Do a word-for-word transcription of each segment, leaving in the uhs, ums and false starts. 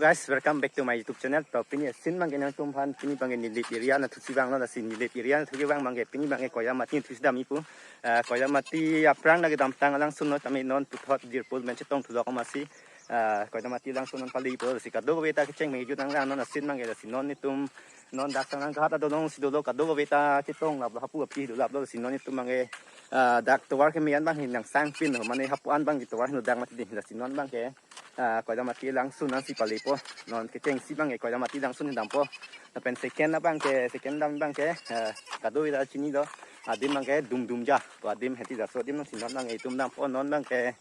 Guys, welcome back to my YouTube channel. To pini asin abangke nangtumphan pini abangke Nilip area nathusi vanglo, lasi Nilip area nathu kevang abangke pini abangke Koilamati nathusi damji pu. Ah, Koilamati aphrang lake damtang alangsun lo, tame non puthot Jirpul pen chetong thulok amatsi. Ah, Koilamati alangsun non pali pu, lasi kadokave ta kecheng me jut nanglang non asin abangke, lasi non netum non dak Sanglanghat adolong si dolo, kadokave ta chetong laplo, hapu aphi do laplo, lasi non netum abangke, ah, dak tovar keme an abang hin nangsangpin lo, mane hapu an abang tovar hin dang mati di, lasi non abangke, ah, Koilamati alangsun nangsi palipo, non kechengsi abangke Koilamati alangsun dampo. Lapen second abangke, second dam abangke, ah, kadokave ta chinilo, adim abangke Dumdumja, to adim heti, laso adim nangsi non abangke itum dampo, non abangke,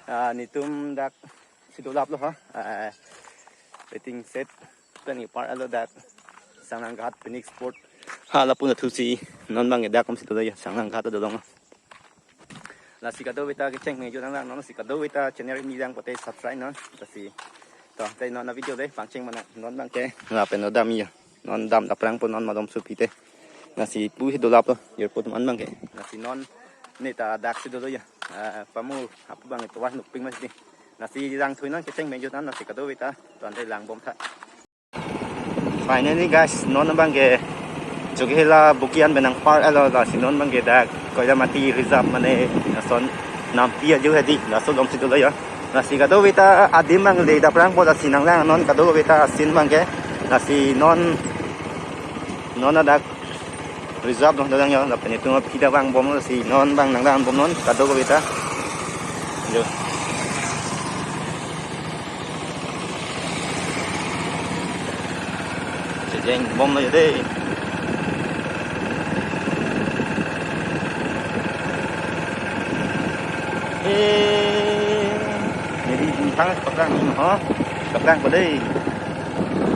ah, netum dak si do laplo ha. Ah, waiting shed. Tani par alo dak Sanglanghat picnic spot. Ha lapu nathusi non abangke dak komsi dolo ya, Sanglanghat adolong. Lasi kadokave ta kecheng me jut nanglang non, lasi kadokave ta channel me lang pote subscribe non. Lasi to, tei non avideo le pangcheng mana non abangke lapen no damji ya. Non dam aphrang pu non malom supi te. Lasi pu si do laplo, Jirpul atum an abangke. Lasi non ne ta dak si dolo ya. Ah, pamu hapu abang tovar nukping mati di. Lasi langthui non kecheng me jut an, lasi kadokave ta, to ante langbom tha. Finally guys, non abangke Chokihola Boki an pen nangpar alo, lasi non abangke dak Koilamati reserve mane lason nampi aju hedi, laso alongsi dolo ya. Lasi kadokave ta adim abang le dap rang po, lasi nanglang non kadokave ta asin abangke. Lasi non, non adak reserve along dodang ya, lapen itum aphi ta vangbom, lasi non abang nanglang bom non kadokave ta. Yo. Chejeng bomlo ya dei. Eh, jadi bintang sepakrang ni ho. Sepakrang ko dei.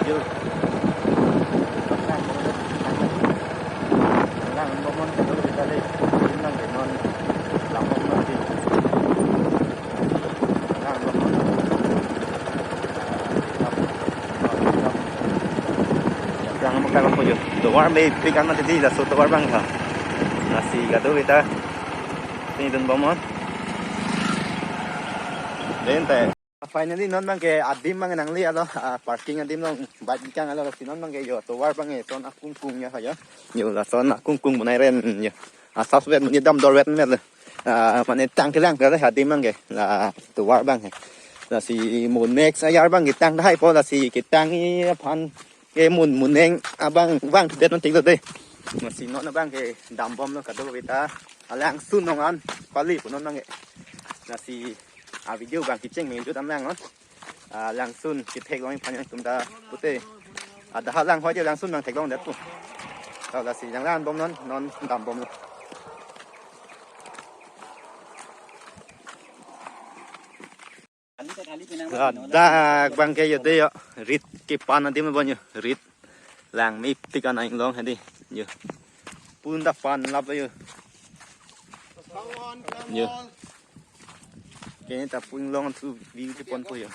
Yo. Sepakrang ko dei. Lang bom non kadokave ta dei. Lang non. Lang bom non dei. Yang makan apa je? Tovar mepik an mati di, laso tovar abang ha. Lasi kadokave ta. Pini dun bom non. Dei te. Finally non abangke adim abang nangle alo, ah, parking adim along bike kang alo, lasi non abangke yo tovar abangke son akungkung ya ha yo. Yo lason akungkung bonai ren yo. Asap vet muni dam dor vet met. Ah, mane tang kelang ke adim abangke, la tovar abangke. Lasi mo next ayar abangke tang tahai po, lasi ketangji aphan ke mun muneng abang vangthudet non tiklo dei. Lasi non abangke dambomlo kadokave ta, alangsun non an pali pu non abangke. Lasi avideo abang kecheng me jut an lang non. Ah, langsun ketheklong aphan nangtum ta pute. Ada halang hoi je langsun nangtheklongdet pu. To lasi nanglang bom non, non dambomlo. Ladak abangke yo dei yo. Rit kepan adim abang yo. Rit. Lang mepik an inglong hedi. Yo. Pun ta pan lap yo. Yo. Kene ta pu inglong tu view keponpo yo.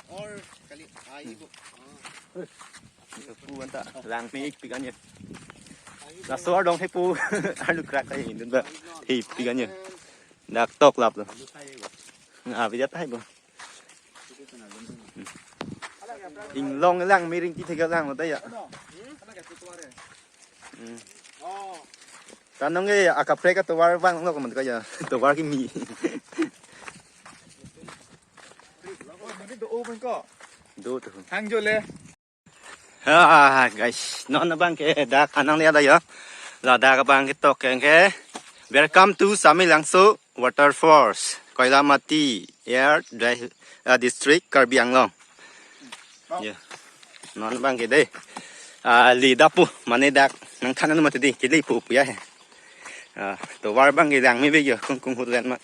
Yo, pu an ta lang mepik an yo. Laso adong he pu. Alu krak ai dun ba. Hepik an yo. Dak tok laplo. Nga bijat hai bo. Inglong lang miring ti thega langlo ta ya. Hmm. Tanong e akaprek atovar vanglo komat kaya. Tovar kimi. Do tu. Hang jo le. Ah, guys, non abangke dak kanangle ada ya. Ladak abangke tok ke. Welcome to Samelangso Waterfalls, Koilamati, Air Dri-, ah, District, Karbi Anglong. Ya. Non abangke dei. Ah, le dap pu, mane dak nangthan anu mati di, kili pu pu ya he. Ah, tovar abangke lang mepik yo, kungkung hutlen ma.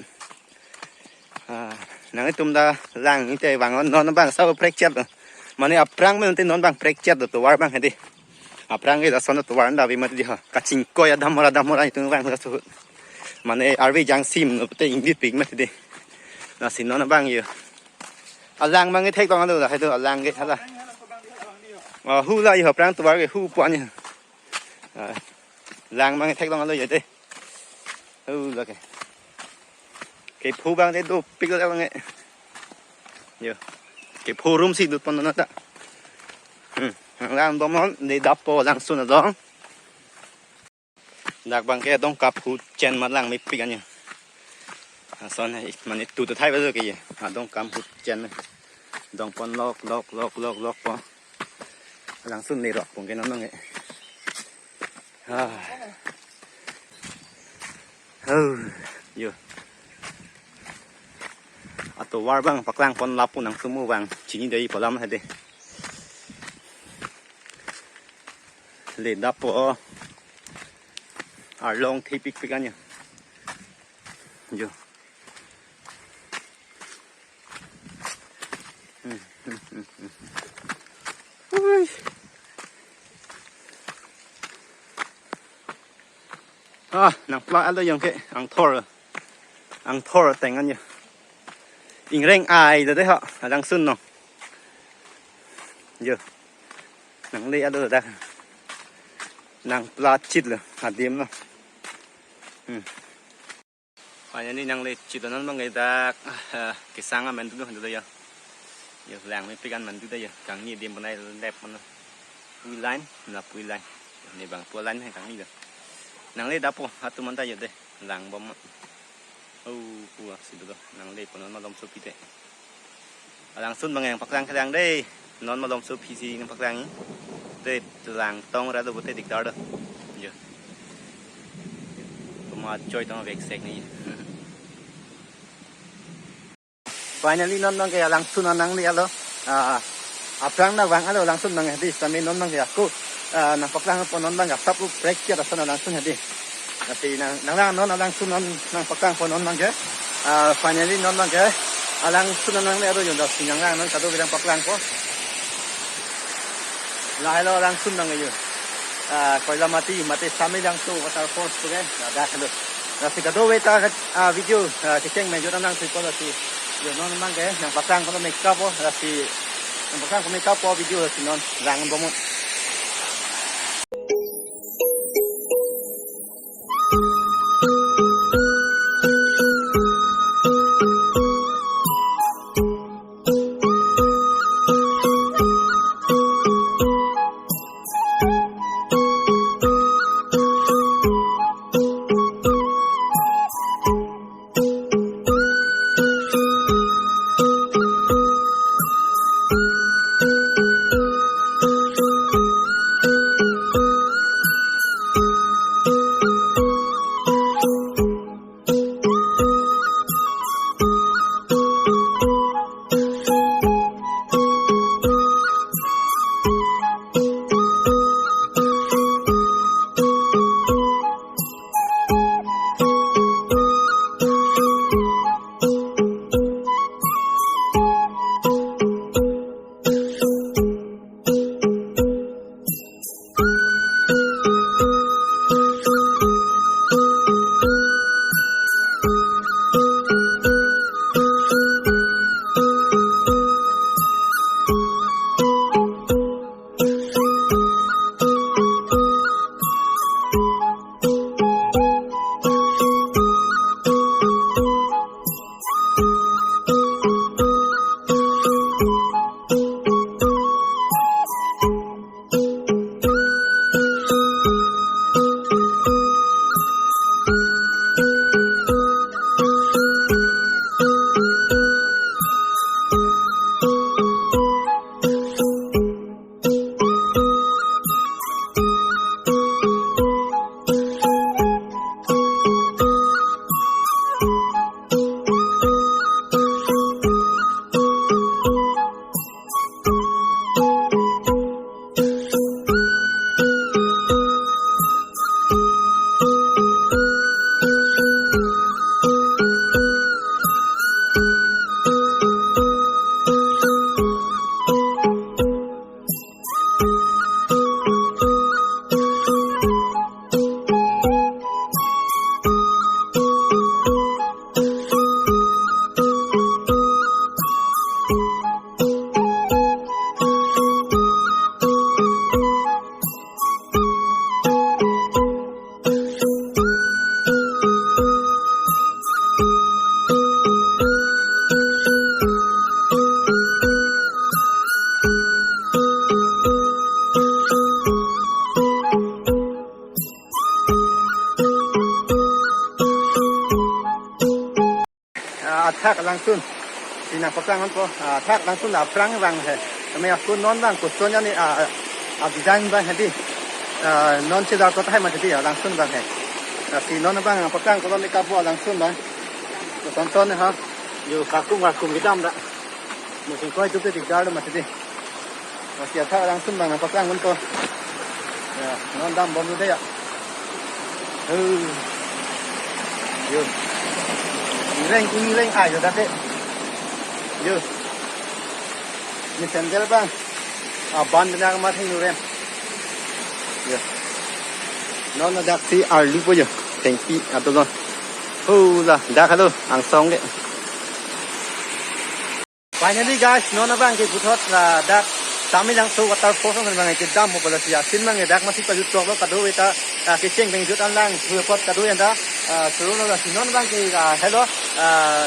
Ah, nanglitum ta langji te vang non, non abang sa fracture to. Mane aphrang pen te non abang fracture to, tovar abang hedi. Aphrang ke lason tovar an davi mati di ha. Kachingkoi adamora adamora itum vang laso. Mane arve jangsim no te ingbitpik mati di. Lasi non abang yo. Alang abangke theklong alo la, hai to alang ke hala. Ah, hu la yo aphrang tovar ke hu pu an yo. Ah, lang abangke theklong alo yo dei. Oh, lake. Kephu abang te dopik lo abang e. Yo. Kephu rum si dut pon na ta. Nang lang dom non, ne dapo alangsun adong. Dak abang ke adong kaphu chen ma langmepik anyo. Ason hai, mane tu tu thai bajo ke ye. Adong kaphu chen. Dong pon lok, lok, lok, lok, lok po. Alangsun ne rok pon ke non non ke. Ah. Oh, yo. Atovar abang paklang pon lapu nang sumu abang. Chini dei palam hade. Le dapo. Arlong thepikpik anyo. Yo. Hmm, hmm, hmm, hmm. Ui. Ah, nang pla alo yang ke, angthor. Angthor teng anyo. Ingreng ai do de ha, alangsun no. Yo. Nang le alo dak. Nang pla chit lo, adim lo. Hmm. Finally nang le chit lo non abang ke dak, ah, kesang amen dulu dulu ya. Ya, langmepik an man dulu ya. Kangni adim bonai lep mana. Pui line, na pui line. Ne abang pui line hai kangni dak. Nang le dapo, hatu manta ya de. Lang bom. Oh, pua si dulu. Nang le pon non malom sopi te. Alangsun abang nangpaklang kelang dei. Non malom sopi si nangpaklang. Te langtong ra do bote dikdar do. Yo. Tuma choi tong vek sek ni. Finally non abang ke alangsun nang le alo. Ah, aphrang nang vang alo alangsun abang hadi sami non abang ke ako. Ah, nangpaklang pon non abang ke asap u prek kia rasa alangsun hadi. Lasi nang, nang lang non alangsun non nangpaklang pon non abang ke. Ah, finally non abang ke alangsun nang le alo yun dasi nang lang non kadokave nangpaklang po. Lahai lo alangsun abang ke yo. Ah, Koilamati mate Samelangso waterfalls tu ke. Ah, dak lo. Lasi kadokave ta, ah, video, ah, kecheng me jut nang si ko lasi. Yo non abang ke nangpaklang ko make up po lasi. Nangpaklang ko make up po video lasi non lang bom. Thak langsun. Si nangpaklang ponpo. Ah, thak langsun la aphrang abang he. Kami aku non abang kuson ya ni, ah, ah, design abang hedi. Ah, non chelar kota hai mati di, ah, langsun abang he. Ah, si non abang paklang kolon ni kapo langsun abang. Kuson ton ha. Yo kakum kakum kedam dak. Musim koi tu ke digar mati di. Masih ada orang sumbang apa kang untuk. Ya, non dambom tu ya. Eh. Yo. Ireng ireng ayo date. Yo. Ni sandal abang. Aban benar mati nurem. Yo. Non ada si arli po yo. Tengpi atau non. Hula, dak halo, angsong ke. Finally guys, non abang ke puthot la dak Samelangso waterfall abang ke dam mo pala si asin abang ke dak masi pajut tok lo kadokave ta, ah, kecheng pengjut anlang hu apot kadokave ta, ah, suru lo la si non abang ke, ah, hello, ah,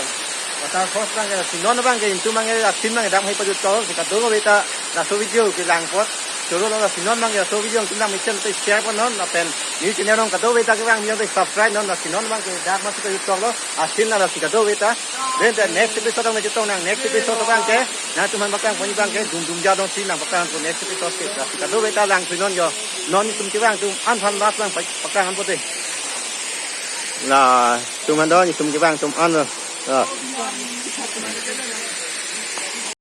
waterfall abang ke si non abang ke intu abang ke asin abang ke dak masi pajut tok si kadokave ta laso video kelang apot suru lo la si non abang ke laso video kelang mesen te share pon non lapen new channel along kadokave ta kevang video te subscribe non la si non abang ke dak masi pajut tok lo asin la la si kadokave ta. Then the next episode along meji tong nang next episode abang ke nangtum aphan paklang pon abang ke dum dum ja dong si nangpaklang pon next episode ke. Lasi kadokave ta lang si non yo. Non netum kevang atum an aphan last abang pa-, paklang ponpo te. Latum an do netum kevang atum an lo. Ya.